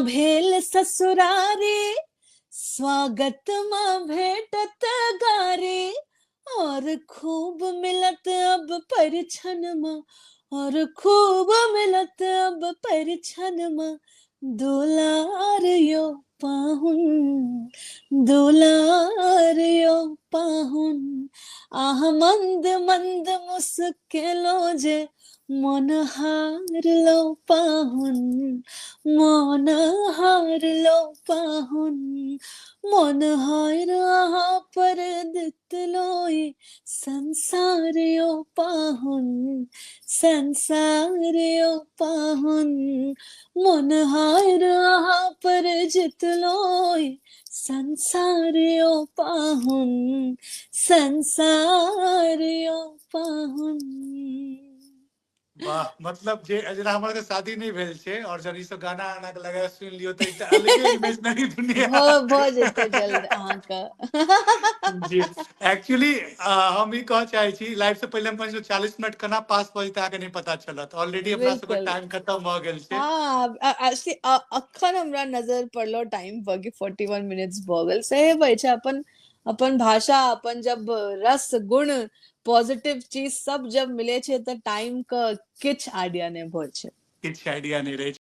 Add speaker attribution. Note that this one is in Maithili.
Speaker 1: भेल ससुरारी, स्वागत माँ भेटत गारी, और खूब मिलत अब परिछन माँ, और खूब मिलत अब परिछन माँ, दुलार यो पाहुन, दुलार यो पाहुन। आह मंद मंद मुस्केलो जे मन हार लो पाहुन, मन हार लो पाहुन, मन हार आहा पर दितलो ई संसार यो पाहुन, संसार यो पाहुन, मन हार आहा पर जितलो ई संसार यो पाहुन, संसार यो पाहुन।
Speaker 2: वाह, मतलब जे जेना हमर के शादी नहि भेल छै और जब ई सब गाना आना के लगा सुनि लियौ तऽ एकटा अलगे इमेजिनरी दुनिया
Speaker 1: भऽ जेतै जल्द अहाँके।
Speaker 2: जी, एक्चुअली हम ई कहऽ चाहै छी, लाइव से पहिले हम कहै 40 मिनट केना पास भऽ जेतै अहाँके नहि पता चलत। ऑलरेडी अपना सबके टाइम खत्म भऽ गेल छै।
Speaker 1: हँ, अखन हमरा नजर पड़लो टाइम पर कि 41 मिनट्स भऽ गेल। सही होइ छै, अपन अपन भाषा, अपन जब रस गुण पॉजिटिव चीज सब जब मिले छै तऽ टाइम के किछ आइडिया नहि भऽ छै,
Speaker 2: किछु आइडिया नहि रहै छै।